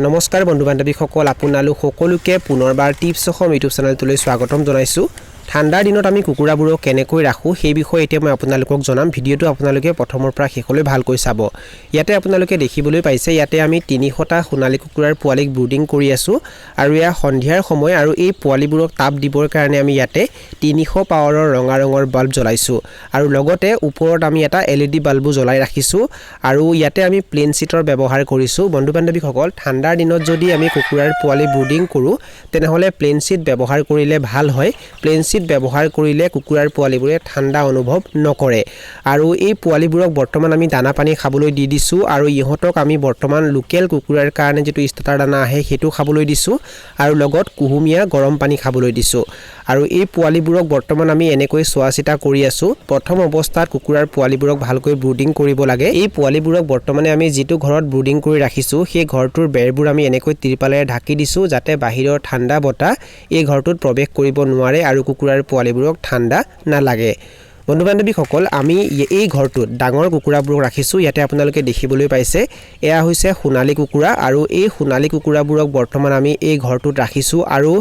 নমস্কাৰ বন্ধু বান্ধৱীসকল, আপোনালোক সকলোকে পুনৰবাৰ টিপছ অসম ইউটিউব চেনেলটোলৈ স্বাগতম জনাইছোঁ। ঠাণ্ডাৰ দিনত আমি কুকুৰাবোৰক কেনেকৈ ৰাখোঁ, সেই বিষয়ে এতিয়া মই আপোনালোকক জনাম। ভিডিঅ'টো আপোনালোকে প্ৰথমৰ পৰা শেষলৈ ভালকৈ চাব। ইয়াতে আপোনালোকে দেখিবলৈ পাইছে, ইয়াতে আমি 300টা সোণালী কুকুৰাৰ পোৱালিক ব্ৰুডিং কৰি আছোঁ আৰু এয়া সন্ধিয়াৰ সময় আৰু এই পোৱালিবোৰক তাপ দিবৰ কাৰণে আমি ইয়াতে 300 পাৱাৰৰ ৰঙা ৰঙৰ বাল্ব জ্বলাইছোঁ আৰু লগতে ওপৰত আমি এটা এলইডি বাল্বো জ্বলাই ৰাখিছোঁ আৰু ইয়াতে আমি প্লেন শ্বীটৰ ব্যৱহাৰ কৰিছোঁ। বন্ধু বান্ধৱীসকল, ঠাণ্ডাৰ দিনত যদি আমি কুকুৰাৰ পোৱালি ব্ৰুডিং কৰোঁ, তেনেহ'লে প্লেন শ্বীট ব্যৱহাৰ কৰিলে ভাল হয়। প্লেন শ্বীট ব্যৱহাৰ কৰিলে কুকুৰাৰ পোৱালিবোৰে ঠাণ্ডা অনুভৱ নকৰে। আৰু এই পোৱালিবোৰক বৰ্তমান আমি দানা পানী খাবলৈ দি দিছোঁ আৰু ইহঁতক আমি বৰ্তমান লোকেল কুকুৰাৰ কাৰণে যিটো ষ্টাৰ্টাৰ দানা আহে, সেইটো খাবলৈ দিছোঁ আৰু লগত কুহুমীয়া গৰম পানী খাবলৈ দিছোঁ। আৰু এই পোৱালিবোৰক বৰ্তমান আমি এনেকৈ চোৱা চিতা কৰি আছোঁ। প্ৰথম অৱস্থাত কুকুৰাৰ পোৱালিবোৰক ভালকৈ ব্ৰুডিং কৰিব লাগে। এই পোৱালিবোৰক বৰ্তমানে আমি যিটো ঘৰত ব্ৰুডিং কৰি ৰাখিছোঁ, সেই ঘৰটোৰ বেৰবোৰ আমি এনেকৈ তিৰপালেৰে ঢাকি দিছোঁ, যাতে বাহিৰৰ ঠাণ্ডা বতাহ এই ঘৰটোত প্ৰৱেশ কৰিব নোৱাৰে আৰু কুকুৰাৰ পোৱালিবোৰক ঠাণ্ডা নালাগে। বন্ধু বান্ধৱীসকল, আমি এই ঘৰটোত ডাঙৰ কুকুৰাবোৰক ৰাখিছোঁ। ইয়াতে আপোনালোকে দেখিবলৈ পাইছে, এয়া হৈছে সোণালী কুকুৰা আৰু এই সোণালী কুকুৰাবোৰক বৰ্তমান আমি এই ঘৰটোত ৰাখিছোঁ আৰু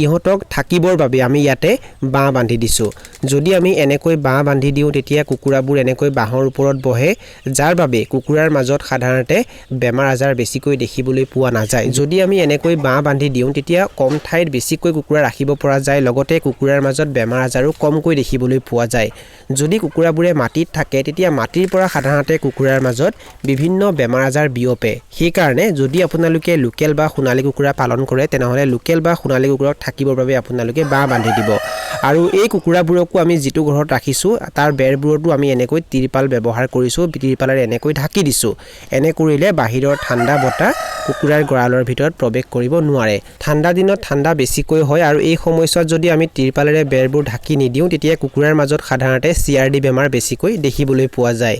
ইহঁতক থাকিবৰ বাবে আমি ইয়াতে বাঁহ বান্ধি দিছোঁ। যদি আমি এনেকৈ বাঁহ বান্ধি দিওঁ, তেতিয়া কুকুৰাবোৰ এনেকৈ বাঁহৰ ওপৰত বহে, যাৰ বাবে কুকুৰাৰ মাজত সাধাৰণতে বেমাৰ আজাৰ বেছিকৈ দেখিবলৈ পোৱা নাযায়। যদি আমি এনেকৈ বাঁহ বান্ধি দিওঁ, তেতিয়া কম ঠাইত বেছিকৈ কুকুৰা ৰাখিব পৰা যায়, লগতে কুকুৰাৰ মাজত বেমাৰ আজাৰো কমকৈ দেখিবলৈ পোৱা যায়। যদি কুকুৰাবোৰে মাটিত থাকে, তেতিয়া মাটিৰ পৰা সাধাৰণতে কুকুৰাৰ মাজত বিভিন্ন বেমাৰ আজাৰ বিয়পে। সেইকাৰণে যদি আপোনালোকে লোকেল বা সোণালী কুকুৰা পালন কৰে, তেনেহ'লে লোকেল বা সোণালী কুকুৰাক থাকিবৰ বাবে আপোনালোকে বাঁহ বান্ধি দিব। আৰু এই কুকুৰাবোৰকো আমি যিটো ঘৰত ৰাখিছোঁ, তাৰ বেৰবোৰতো আমি এনেকৈ তিৰপাল ব্যৱহাৰ কৰিছোঁ, তিৰপালেৰে এনেকৈ ঢাকি দিছোঁ। এনে কৰিলে বাহিৰৰ ঠাণ্ডা বতাহ কুকুৰাৰ গঁৰালৰ ভিতৰত প্ৰৱেশ কৰিব নোৱাৰে। ঠাণ্ডা দিনত ঠাণ্ডা বেছিকৈ হয় আৰু এই সময়ছোৱাত যদি আমি তিৰপালেৰে বেৰবোৰ ঢাকি নিদিওঁ, তেতিয়া কুকুৰাৰ মাজত সাধাৰণতে চিআৰডি বেমাৰ বেছিকৈ দেখিবলৈ পোৱা যায়।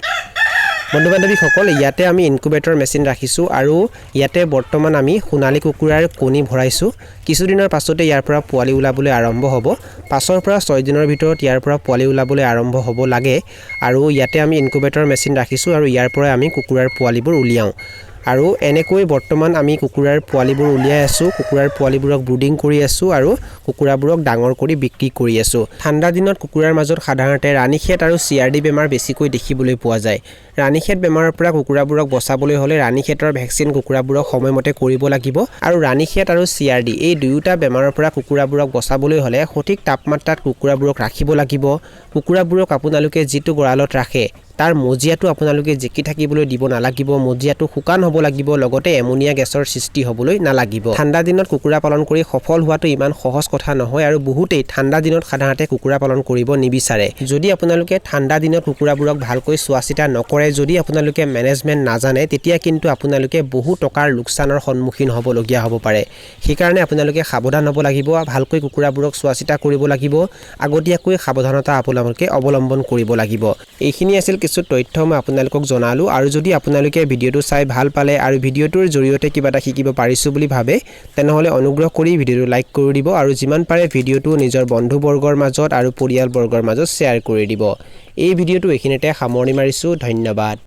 বন্ধু বান্ধৱীসকল, ইয়াতে আমি ইনকুবেটৰ মেচিন ৰাখিছোঁ আৰু ইয়াতে বৰ্তমান আমি সোণালী কুকুৰাৰ কণী ভৰাইছোঁ। কিছুদিনৰ পাছতে ইয়াৰ পৰা পোৱালি ওলাবলৈ আৰম্ভ হ'ব। 5ৰ পৰা 6 দিনৰ ভিতৰত ইয়াৰ পৰা পোৱালি ওলাবলৈ আৰম্ভ হ'ব লাগে। আৰু ইয়াতে আমি ইনকুবেটৰ মেচিন ৰাখিছোঁ আৰু ইয়াৰ পৰাই আমি কুকুৰাৰ পোৱালিবোৰ উলিয়াওঁ। আৰু এনেকৈ বৰ্তমান আমি কুকুৰাৰ পোৱালিবোৰ উলিয়াই আছোঁ, কুকুৰাৰ পোৱালিবোৰক ব্ৰুডিং কৰি আছোঁ আৰু কুকুৰাবোৰক ডাঙৰ কৰি বিক্ৰী কৰি আছোঁ। ঠাণ্ডা দিনত কুকুৰাৰ মাজত সাধাৰণতে ৰাণীখেত আৰু চিআৰডি বেমাৰ বেছিকৈ দেখিবলৈ পোৱা যায়। ৰাণীখেত বেমাৰৰ পৰা কুকুৰাবোৰক বচাবলৈ হ'লে ৰাণীখেতৰ ভেকচিন কুকুৰাবোৰক সময়মতে কৰিব লাগিব। আৰু ৰাণীখেত আৰু চিআৰডি এই দুয়োটা বেমাৰৰ পৰা কুকুৰাবোৰক বচাবলৈ হ'লে সঠিক তাপমাত্ৰাত কুকুৰাবোৰক ৰাখিব লাগিব। কুকুৰাবোৰক আপোনালোকে যিটো গঁৰালত ৰাখে, তাৰ মজিয়াটো আপোনালোকে জিকি থাকিবলৈ দিব নালাগিব। মজিয়াটো শুকান হ'ব লাগিব, লগতে এমনিয়া গেছৰ সৃষ্টি হ'বলৈ নালাগিব। ঠাণ্ডা দিনত কুকুৰা পালন কৰি সফল হোৱাটো ইমান সহজ কথা নহয় আৰু বহুতেই ঠাণ্ডা দিনত সাধাৰণতে কুকুৰা পালন কৰিব নিবিচাৰে। যদি আপোনালোকে ঠাণ্ডা দিনত কুকুৰাবোৰক ভালকৈ চোৱা চিতা নকৰে, যদি আপোনালোকে মেনেজমেণ্ট নাজানে, তেতিয়া কিন্তু আপোনালোকে বহু টকাৰ লোকচানৰ সন্মুখীন হ'বলগীয়া হ'ব পাৰে। সেইকাৰণে আপোনালোকে সাৱধান হ'ব লাগিব, ভালকৈ কুকুৰাবোৰক চোৱা চিতা কৰিব লাগিব, আগতীয়াকৈ সাৱধানতা আপোনালোকে অৱলম্বন কৰিব লাগিব। এইখিনি আছিল কিছু তথ্য মই আপোনালোকক জনালোঁ। আৰু যদি আপোনালোকে ভিডিঅ'টো চাই ভাল পালে আৰু ভিডিঅ'টোৰ জৰিয়তে কিবা এটা শিকিব পাৰিছোঁ বুলি ভাবে, তেনেহ'লে অনুগ্ৰহ কৰি ভিডিঅ'টো লাইক কৰি দিব আৰু যিমান পাৰে ভিডিঅ'টো নিজৰ বন্ধুবৰ্গৰ মাজত আৰু পৰিয়ালবৰ্গৰ মাজত শ্বেয়াৰ কৰি দিব। এই ভিডিঅ'টো এইখিনিতে সামৰণি মাৰিছোঁ। ধন্যবাদ।